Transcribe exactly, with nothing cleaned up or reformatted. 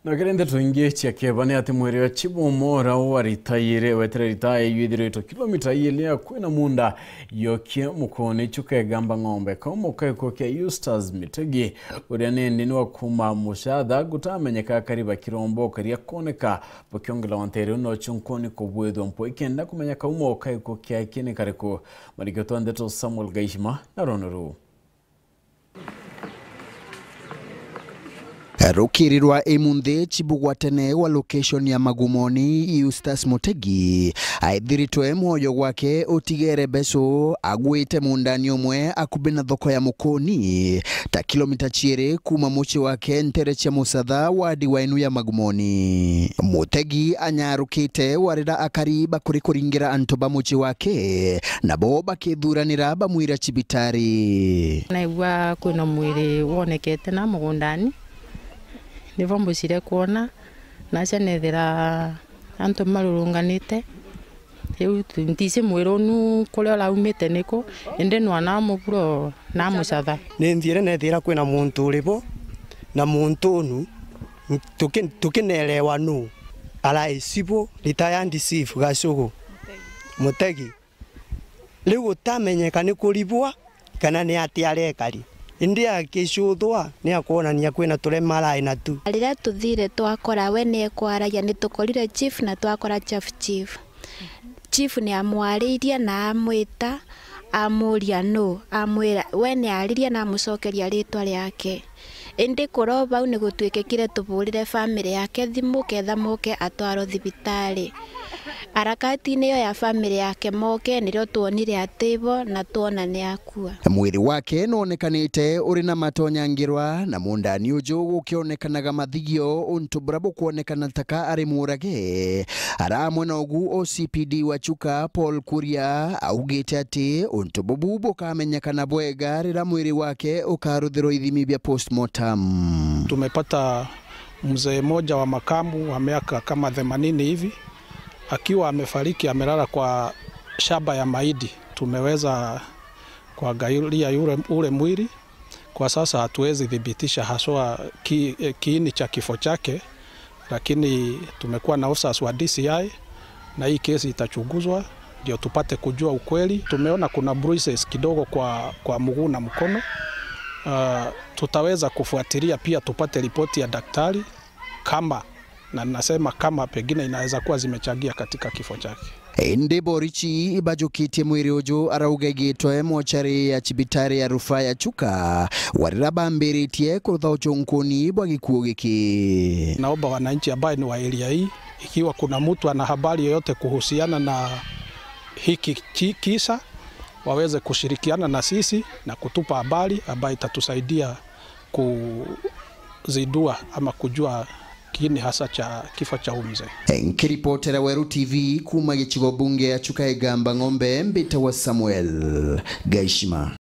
Na kiri ndeto ingi cia kieba ni ati mwiri wa Chibu Mora wa rita iri wetire ritaya iyithiritwe kilomita iyiri akui na munda yokie Mukoni Chuka Igamba Ng'ombe. Kaumo ka gikuu kia Eustace Mitegi, uria nindi ni wa kuuma Mucatha, gutamenyeka akari ba Kirombo karia koneka bakiongela wa ntere uno chunkoni kubwithwa mpwi kenda kumenya kaumo ka gikuu kiake ni kariku. Marigitwa ndeto Samuel Gaishima na rono ruu. Rukiri rwa imunthi, chibu gwa tene wa location ya Magumoni, Eustace Mutegi, aithiritwe mwoyo gwake utigere beso, agwite mundani umwe akubi na thoko ya Mukoni, ta kilomita chiiri kuuma mucii wake ntere cia Mucatha, wadi wa inu ya Magumoni. Mutegi anyarukite warira akari bakuri kuringira antu ba mucii wake, nabo bakithuranira bamwira cibitari. Naigua kwina mwiri wonekete na mugundani, nibo mbucire kwona, nacia nethira antu marurunganite. Riu tu-, ntisi mwiri unu kuria uraumite niku, indi nwana muburo na Mucatha. Ninthiire nethira kwina muntu uri bo, na muntu unu tuki-, tukinerewa nu, araicibu, retired chief Gacugu. Mutegi. Riu gutamenyeka ni kuribwa kana ni atia arekari. Indi akicuthwa ni akwonania kwina turema arai natu. Riria tuthire twakora we ni ekwaragia, ni tukorire chief na twakora chief chief. Chief ni amwariirie na amwita, amuria nu, amwira, we ni aaririe na amucokeria ritwa riake. Indi kuro bau ni gutwikikire tuburire family yake thimu ketha moke atwarwe thibitari. Harakati-ini iyo ya family yake moke, nirio twonire ati bo na twona ni akua. Mwiri wake nwonekanite uri na matonyangirwa, na mundani uju gukionekanaga mathigio untu buria bukwonekana taka ari murage. Ara amwe na ugu, O C P D wa Chuka, Paul Kuria, augite ati untu bubu bukamenyekana bwega riria mwiri wake ukaruthirwa ithimi bia postmortem. Tumepata mzee mmoja wa makamu wa miaka kama themanini hivi, akiwa amefariki, amelala kwa shamba ya mahindi. Tumeweza kuangalia yule, ule mwili. Kwa sasa hatuwezi thibitisha haswa ki-, eh, kiini cha kifo chake, lakini tumekuwa na officers wa D C I na hii kesi itachunguzwa ndio tupate kujua ukweli. Tumeona kuna bruises kidogo kwa, kwa mguu na mkono. Ah, tutaweza kufuatilia pia tupate ripoti ya daktari kama, na nasema kama, pengine inaweza kuwa zimechangia katika kifo chake. Indi borichi ibajukitie mwiri uju arauga igitwe mochari ya cibitari ya rufaa ya Chuka, warira bambiritie kurutha uchunkuni bwa gikuo giki. Naomba wananchi ambaye ni wa area hii, ikiwa kuna mtu ana habari yoyote kuhusiana na hiki ki-, kisa, waweze kushirikiana na sisi na kutupa habari ambayo itatusaidia kuzindua ama kujua kiini hasa cha kifo cha huyu mzee. Nkiripotera Weru T V kuuma gicigo bunge ya Chuka Igamba Ng'ombe, mbitagwa Samuel Gaishima.